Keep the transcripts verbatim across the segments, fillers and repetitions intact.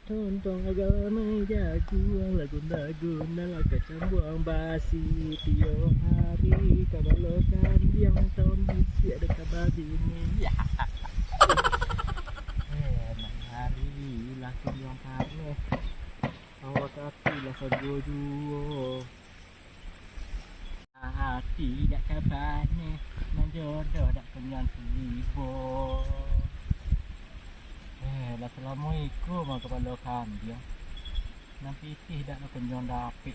Tontong agak lamo jaguang, lagun-lagun dalam kacambuang basi. Tiok hari kabalo kandiang, taun bisi ado kaba bini. Eh, nan hari lah kandiang paneh, awak tapi lah sajo juo. Ati dak kabaneh, nan jodoh dak kunjuang tibo. Eh, lah salamo iko mah kapalo kandiang. Nan pitih dak kunjuang dapek.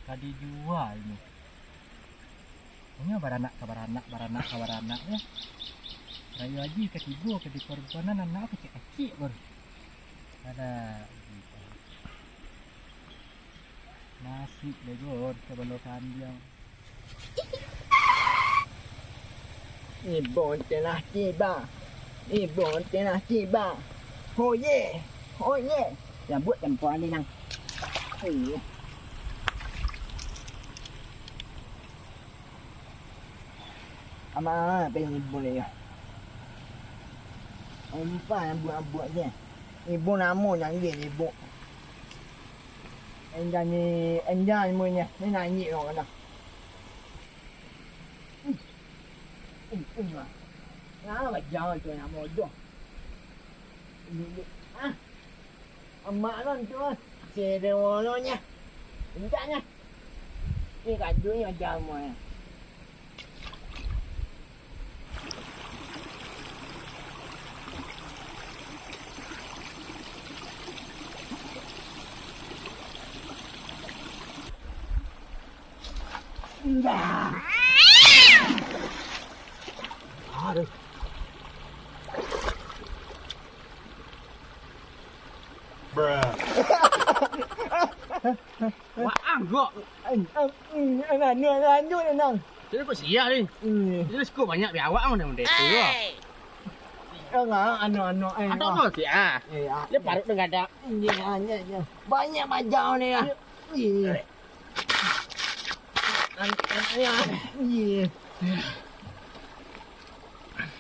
Ka dijua inyo. Inyo baranak ka baranak, baranak ka baranak, yo. Rayo Aji katigo ka dikorbanan anak kecik-kecik baru. Alah. Nasib bego kabalo kandiang. Ibon telah tiba. Ibon telah tiba. Hoye, hoye. Lambuik tempo ni nang. Hoye. Ama, apa yang ibon ni ya? Umpan buat-buat je. Ibon namo nang dia ibon. Enjan ni, enjan ni munyo. Ni nanyik kau kena. Hmm. Hmm, hmm, lah. Nah, bajau tu nak bodoh. Ini, ini. Ah. Amak lah tu lah. Sedewono nya. Enjaknya. Ni kadu ni bajau mo nya. Aduh. Bruh. Waang kok. An-, an-, an-, anu, anu, anu, nang. Jadi kok sia ni. Hmm. Jadi siko banyak biawak ang model tu. Hey. Anu, anu, eh. Atau ah. Kok sia? Eh, ah. Dia parut dengan ada. Iya, iya, iya. Banyak bajau ni ya. Iya. Iya. An-, an-, iya. Iya.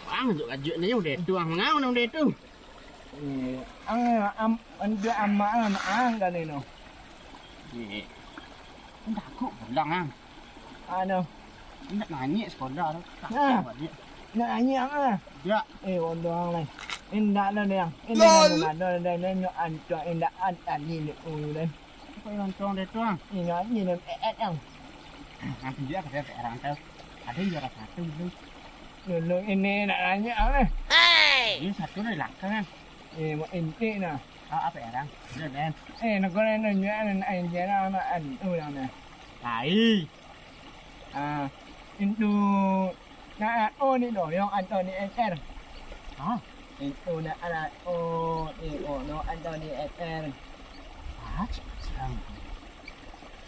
Waang tu kajuak ni udah tu, ang mangau udah tu. Iya. Ang, am, ando amak ang, ang kan ino. Iya. Ang takut pulang, ang. Anu. Indak nanyik sekolah tu. Nah. Takut balik. Nak nanyik ang ah. Tidak. Eh, bodoh ang lai. Indak lah, Dang. Indak lah, Dang. Indak antok, indak antok ni, ni, ulu, Dang. Apa yang nonton dia tu, ang? Ingat ni, Dang. Eh, eh, ang. Nanti dia kata orang tahu. Ada juara satu dulu. Dulu ini nak nanyik ang ni. Ini satu dari belakang, ang. Eh, mak intik nah. Ah, apa orang? Dia, Dang. Eh, nak kau nak nanyik ang, nak nanyik ang, nak anu, Dang, nah. Hai. Ah, itu nak O ni doyong atau ni S R? Hah? Itu nak anak O ni O no atau ni S R? Ah, cak, cak.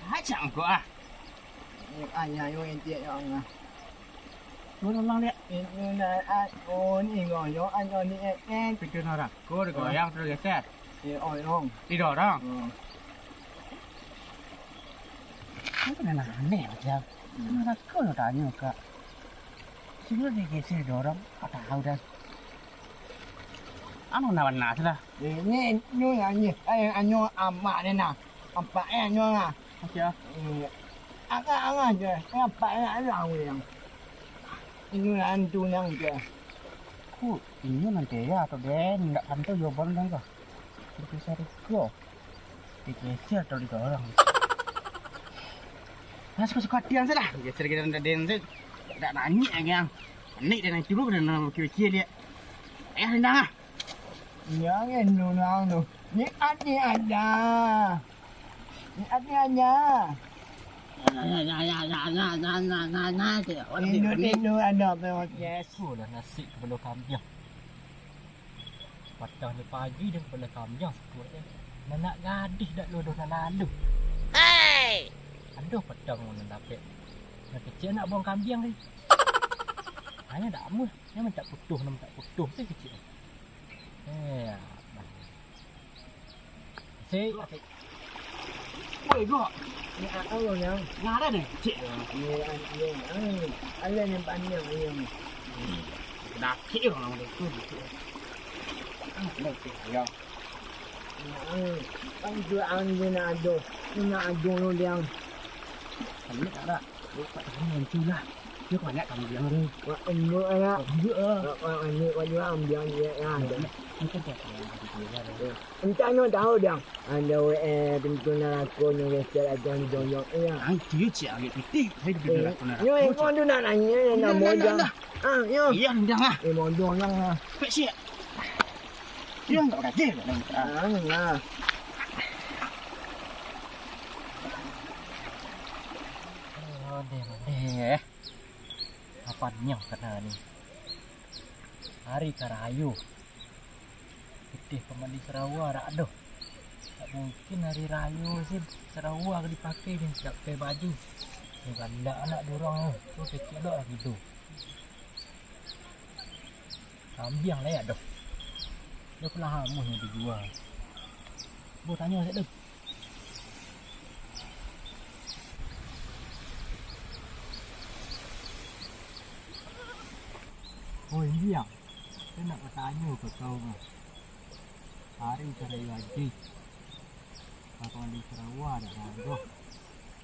Ah, cak kau ah. Ni ayah yo intik yo Allah. Turun lang dia. Itu nak anak O ni doyong atau ni S R? Pintu neraka digoyang terus geser. Eh, oi, ong. Didorong. Hmm. Kan aneh aja. Hmm. Neraka nak tanya, Kak. Sini digeser dorong, kau tahu dah. Anu nak benar sudah. Ini, ini, ini, eh, anu amak ni nah. Apak eh, anu lah. Oke, ah. Eh, agak-agak je. Eh, apak eh, ada orang yang. Ini lah hantu nang je. Ku, ini nanti ya, atau den, ndak hantu jawaban dong kah? Digeser ko. Digeser atau didorong? Nah, suka-suka hati ang salah. Geser kita ndak den, ndak nanyik lagi ang. Panik den itu dulu, kena pikir-pikir dia. Ayah rendang ah. Jangan dulu ang tu. Ni hati ada. Ni hati ada. Nah, nah, nah, nah. Tidur, tidur, ada apa, yes. Itulah nasib kepala kambing. Patang ni pagi dia kepala kambiang sepuluh dia. Nak gadih dak lo doh nak lalu. Hei! Aduh, patang mana dapek. Nak kecil nak buang kambiang ni. Hanya dak amuh, dia minta putuh, nak minta putuh tu kecil. Eh, apa? Sik, sik. Woi, Gok. Ni akan lo yang. Nah, ada ni, cik. Ni, ni, ni. Ada ni panjang ni. Dakik orang tu, cik. Ah, ada cik. Ya. Ang, ang tu ang dia nak ado. Dia nak ado tu, Diang. Kami tak ada. Dia tak tahu muncul lah. Dia banyak kami bilang tu. Wak, embuk lah. Embuk lah. Wak, wak, embuk, wak, juga ambiang dia lah. Ya, ya. Mungkin tak tahu. Ya. Entah nyo tahu, Diang. Ando, eh, pintu narako nyo geser aja dijoyok, ya. Ah, itu yo, cik, agak putih. Saya di pintu narako narako, cik. Nyo, engkau tu nak nanya, namo Diang. Ah, yo. Iya, Diang, ah. Eh, bodoh, Diang, ah. Pek, cik. Iyo, ndak bagageh. Ah, nah. Ondeh, ondeh. Apo nyo kana ni? Hari ka rayo. Pitih pamandi sarawa dak ado. Tak mungkin hari rayo se sarawa ka dipakai ni, dak pakai baju. Ni bandak anak durang tu. Tu kecek dak lagi tu. Kambiang layak doh. Dah pulang hamuah nyo dijua. Bo tanyo sek tu. Oi, Biang. Saya nak batanyo ka kau mah. Hari ka rayo haji. Kalau di Sarawak dak ado.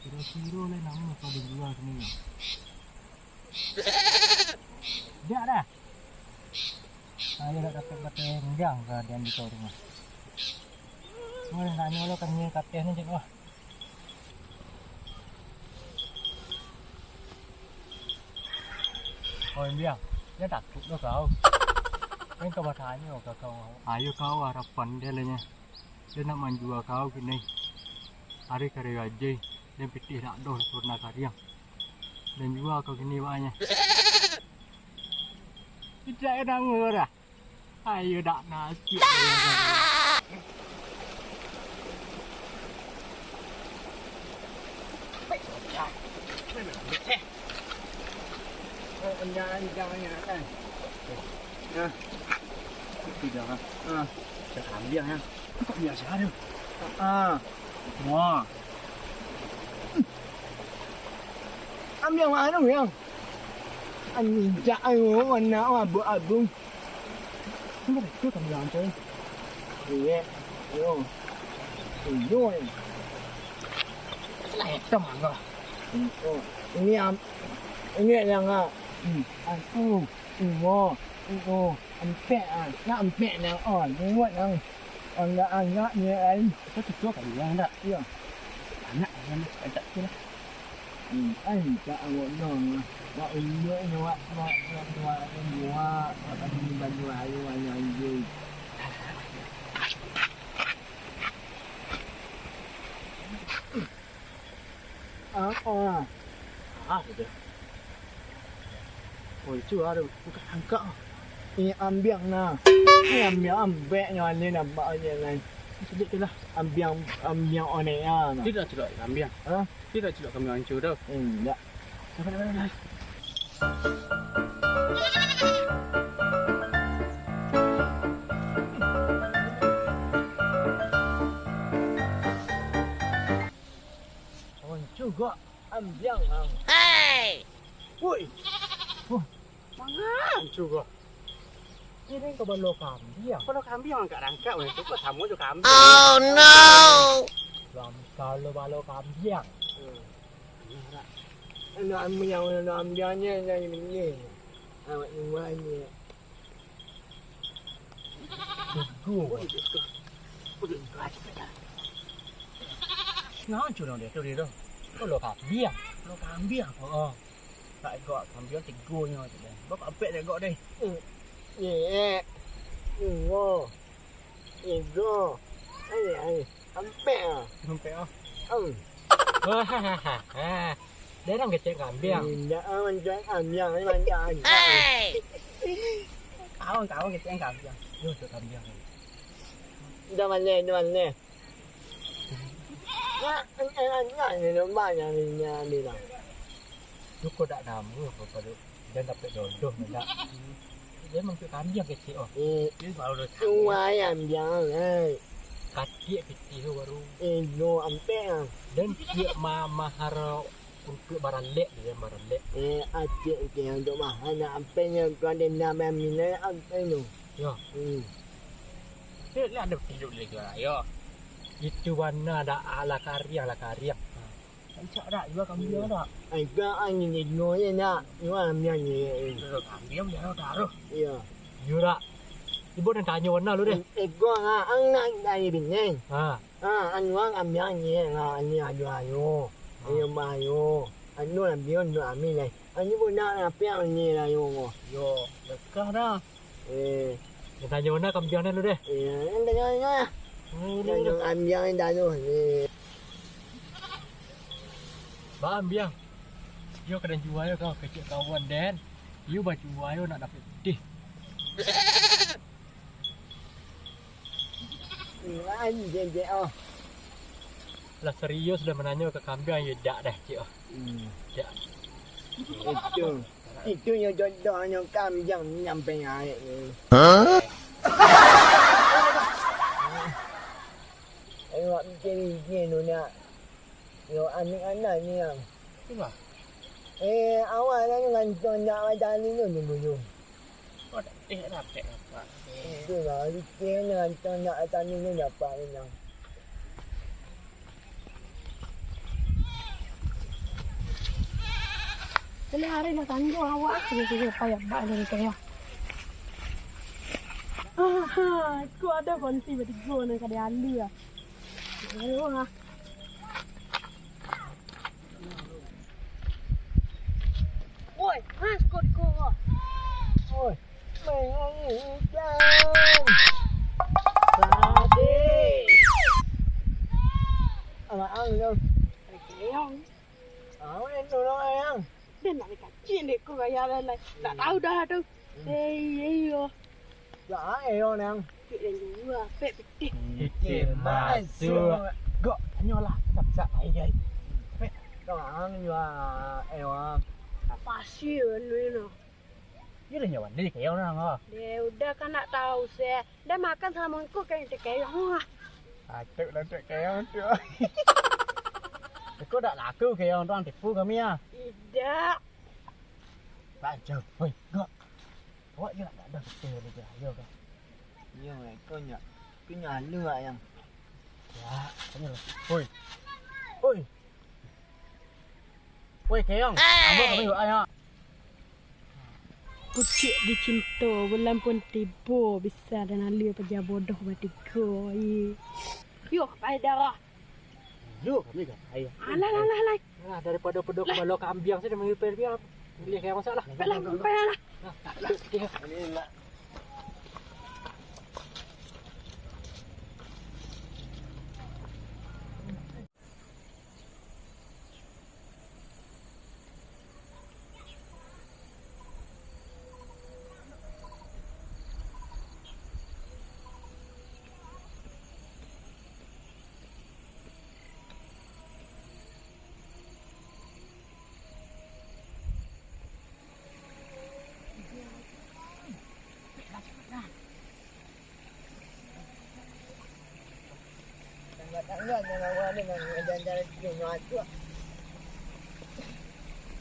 Kiro-kiro lai namo kau dijua sini, Biang? Dak dah. Ayo dak dapek batenggang ka dian di rumah. Wah, nak nyo lo kan ni kateh ni cik wah. Oi, Biang, jan takuik doh kau. Kan kau batanyo ka kau. Ayo kau harapan dia lah nyo. Dia nak manjua kau kini. Hari ka rayo haji, dan pitih dak doh pernah kariang. Dan jua kau kini baanyo. Tidak ada namo dah. Ayo dak nasib. Nah. Sudah lah. Ah. Sudah ambil ya. Kok biasa tu? Ah. Wah. Ambil mana yang? Anjak ayo anak mabuk abung. Tunggu betul kamu yang tu. Iya. Yo. Yo. Salah itu mangga. Ini am ini yang ah. Hmm. Aku. Iyo, iyo, ampek ah, nak ampek nang on, buat nang anggak-anggak ni ai. Itu tutup kali yang dak? Iyo. Anak yang tak tu lah. Hmm, ai tak awak nang. Wak unjuk ni wak, wak, wak, wak, wak, wak, wak, wak, wak, wak, wak, wak, wak, wak, wak, Ah, ah. Ah, sudah. Oh, itu ada bukan angkak. Ini ambiang nah. Ini ambiang ambek nyo ni nampak aja lain. Sedikit lah. Ambiang, ambiang onek ah. Nah. Tidak, tidak ambiang. Hah? Tidak, tidak kami hancur dah. Hmm, tidak. Sabar, sabar, sabar. Hancur gak ambiang ang. Hei! Woi! Wah, mangan hancur gak. Ini kau balo kambiang. Balo kambiang angkat-angkat, weh. Tu kok samo jo kambiang. Oh, no! Bang, kalau balo kambiang. Hmm. Anak ambiang, anak ambiang ni, ni, ni. Awak ni, ni. Tigo. Nah, curang dia tu, dia tu. Kalau kambiang. Kalau kambiang. Oh, oh. Tak egok kambiang tigo nyo tu deh. Bapak apek tak egok deh. Hmm. Ye. Tigo. Tigo. Ai, ai. Ampek ah. Ampek ah. Hmm. Dia orang kecek kambiang. Indak ah, mancak kambiang ni mancak. Hei! Kawan-kawan kecek kambiang. Yo, tu kambiang. Dah maleh, dah maleh. Nak, nak, nak, nak, nak, nak, nak, nak, nak. Cukup dak namo, apa tu? Jan dapek jodoh, dak. Dia mampir kambiang kecek, oh. Eh, dia baru dah tahu. Tuai ambiang, eh. Katik pitih tu baru. Eh, no, ampek ah. Dan dia ma-, mahar untuk baralek, dia baralek. Eh, acik ke untuk mahar, nak ampek nyo, tuan dia nak main minai, ampek no. Ya. Hmm. Lah ado tiduik di rayo. Itu bana dak, alah kariang, alah kariang. Rancak dak jua kambiang dak? Ai, gak angin inyo je nak. Jua ambiang je. Kambiang jauh taruh. Iyo. Iyo dak. Ibo nan tanyo bana lu deh. Ego nak, ang nak dari bineng. Ha. Ha, anu ang ambiang je nak, ni ayo ayo. Ha. Ayo bayo. Anu ambiang dua amin lai. Ani budak rapiak ni lah yo. Yo, dekah dah. Eh. Nan tanyo bana kambiang dah lu deh. Eh, nan tanyo, tanyo lah. Oh, lu Tanyo dah. Kambiang ni dah tu. Eh. Ba ambiang. Yo kadan jua yo kau kecek kawan den. Yo bajua yo nak dapek pitih. Iwan, jejek, oh. Lah serius dah mananyo ka kambiang, yo dak dah, cik, oh. Hmm. Dak. Itu, itu nyo jodohnyo kambiang nyampai aek ni. Hah? Awak pikir-pikir tu nak. Yo, anak-anak ni, yang. Itulah. Eh, awak lah ni ngantong nak macam ni tu dulu. Kau dah, eh, rapek apa? Itulah, pikir ni ngantong nak macam ni ni dapat ni, yang. Kali hari nak tanggung awak. Sudah, sudah, payah bak dari kaya. Aha, aku ada konti batigo nan kada alu lah. Ayo lah. Woi, mas, kau di kau. Woi, main ujan. Sadih. Alah, ang, yo. Ayang. Ah, main tu lah, ayang. Dan nak kacin dek kau gaya lah, lah. Tak tahu dah tu. Hmm. Eh, iyo, iyo. Ya, ayo, nang. Cik dan dua, pek pitih. Pitih masuk. Gok, nyolah. Tak bisa, ai, ai. Pek. Kau ang jua, eh, wang. Apa sih, anu, anu? Iyo lah nyawa ni kayak orang ah. Deh, udah kan nak tahu seh. Dah makan sama engkau kayak cek kayak orang ah. Atuk lah cek kayak orang tu. Engkau dak laku kayak orang tu, tipu kami ah. Idak. Bajau, oi, gok. Awak je nak dak ada betul dia ayo kan. Iyo, kau nyak, kau nyak lu yang. Ya, kau nyak. Oi. Oi. Woi, Keong, ambo kami doa nyo. Pucuak dicinto, bulan pun tibo, bisa dan alia paja bodoh batigo, ih. Yo, pai darah. Yo, kami ka pai. Alah, alah, alah, alah. Nah, daripado pedo kepalo kambiang sajo, manggil pai biang. Pilih Keong sak lah. Pai lah, pai lah. Nah, tak, tak. Ini lah.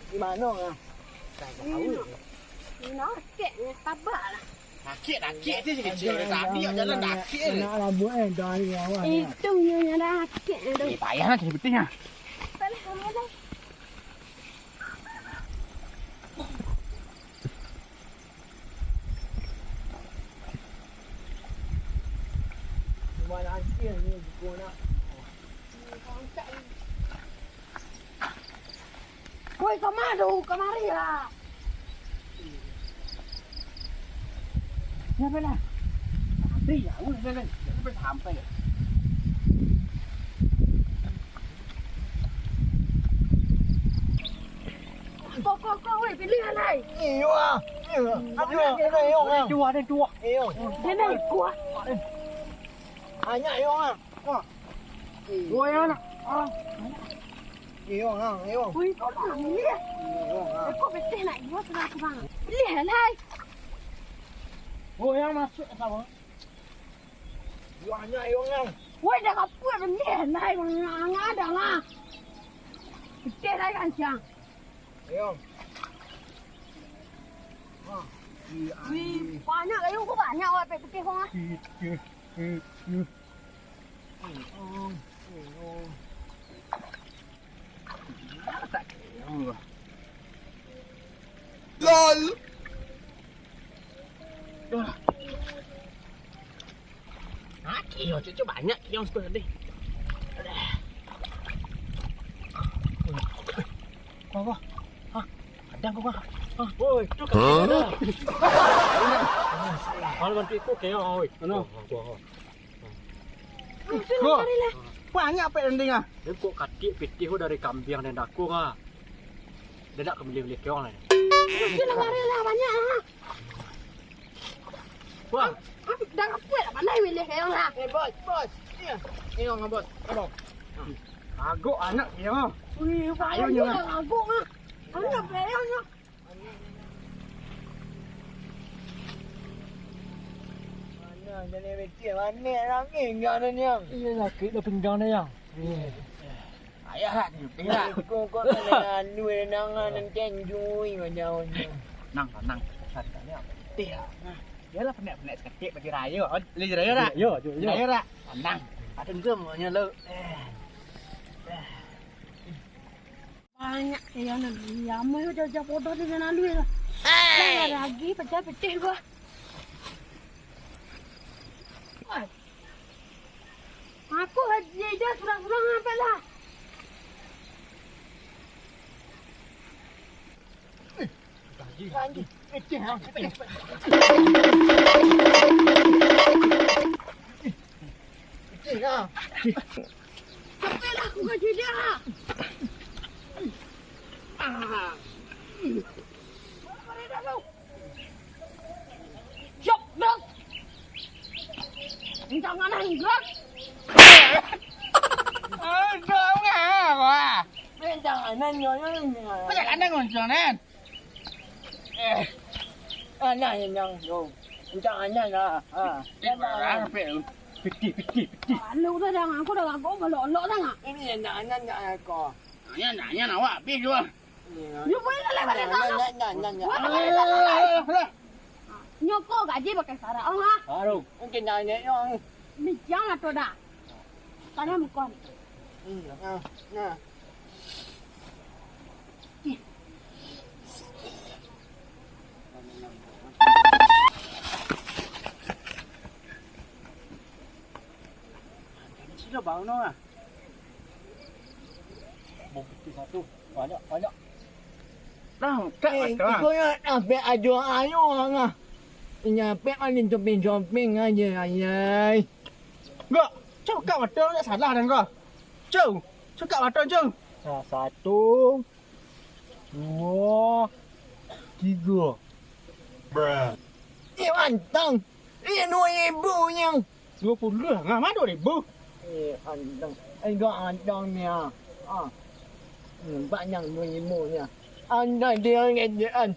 Di mano ah? Ini nakek, tabak lah. Nakek, nakek tu sikit-sikit. Tadi awak jalan nakek je. Nak labuah, eh, dari awak. Itu nyo nakek tu. Eh, payah lah cari pitih ah. Payah lah, payah lah. Woi, kama tu? Kamari lah. Siapa lah? Sampai ya, udah, udah, udah. Sampai, sampai. Ko, ko, ko, weh, pilih alai. Iyo ah. Iyo. Aduh, aduh, iyo ah. Dua, ada dua. Iyo. Dia naik kuat. Banyak iyo ah. Wah. Dua iyo nak. Ah. Iyo ah, iyo. Wih, kau nak pilih? Iyo ah. Kau betul nak dua sudah aku bang. Pilih alai. Oh, yang masuk sama. Banyak iyo ah. Woi, dah kaput pilih alai, bang. Ada lah. Betul alai kancang. Ayo. Wih, banyak kayu ko banyak awak pek pitih ko ah. Pitih. Lol. Dah. Ah, kios cucu banyak kios tu tadi. Alah. Kau apa? Hah? Ada kau apa? Hah? Woi, tu kaki ada. Kalau bantu ikut kios, oi. Ano? Kau. Banyak pek landing ah. Dia kok katik pitih dari kambiang dan dakung ah. Dia nak kemilih-milih kios lah. Sudah lah, banyak ah. Wah. Dah kuat lah, pandai milih keong lah. Eh, bos, bos. Iya. Keong, bos. Abang. Agak anak dia. Wih, ayo, ayo, agak ah. Anak keong ah. Mana, jadi mikir, mana lagi enggak ada ni, Yang? Iya, sakit dah pinggang dah, Yang. Iya. Ayah lah, ni, lah. Kau, kau kena lalu, nangan, nanti enjoy macam ni. Nang, nang. Santai ni, apa? Teh lah. Nah, biarlah penat-penat seketik bagi raya. Oh, beli raya tak? Yo, yo, yo. Raya tak? Tenang. Ada juga maunya lo. Eh. Eh. Banyak keong nan lamo yo, jajah bodoh di nan alui tu. Hei! Dah lagi pecah pitih gua. Wah. Aku haji dah surang-surang sampai lah. Anjing. Pitih, ha? Pitih. Pitih, ha? Sampai lah aku haji dia. Ah. Siap, dah. Jangan angkat. Aduh, ngapa? Jangan nanya, nanya. Banyak kandang, Gonjong, Nen. Eh. Anak yang tu. Jangan nanya lah. Ha. Pitih, pitih, pitih. Lalu dah, dah, aku dah agak malok-lok dah, ngak. Ini yang nak, nak, nak, kau. Nanya, nanya, awak habis tu. Nyo buliah lalai baliak. Nyo ko gaji pakai saraang, ha. Aduh. Mungkin nanya yang. Bincang lah tu dah. Tanya mukon. Hmm, nah, nah. Sila bangun lah. Bukti satu. Banyak, banyak. Nah, kak, eh, kak. Iko yo, apek ajo ayo, ngah. Nyapek alin coping-coping aja, ayai. Gak, cakap mata nak salah dan kau. Cau, cakap mata, cau. Nah, satu, dua, tiga. Bruh. Eh, mantang. Eh, dua ribu yang. Dua puluh lah, ngah mah dua ribu. Eh, andang. Eh, gak andang ni, ah. Ah. Hmm, banyak dua ribu ni, ah. Andang dia ngejek, an.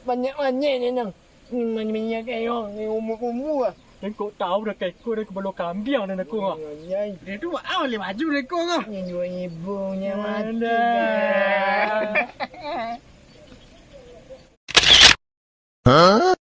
Banyak-banyak ni, nang. Hmm, banyak-banyak kayak ni, umur-umur, ah. Dan kok tahu dah kayak kau dah kepala kambing dan aku, ah. Iya, iya. Dia tu, ah, boleh maju dah kau, ah. Ni dua ribu nya mati. Alah. Hah?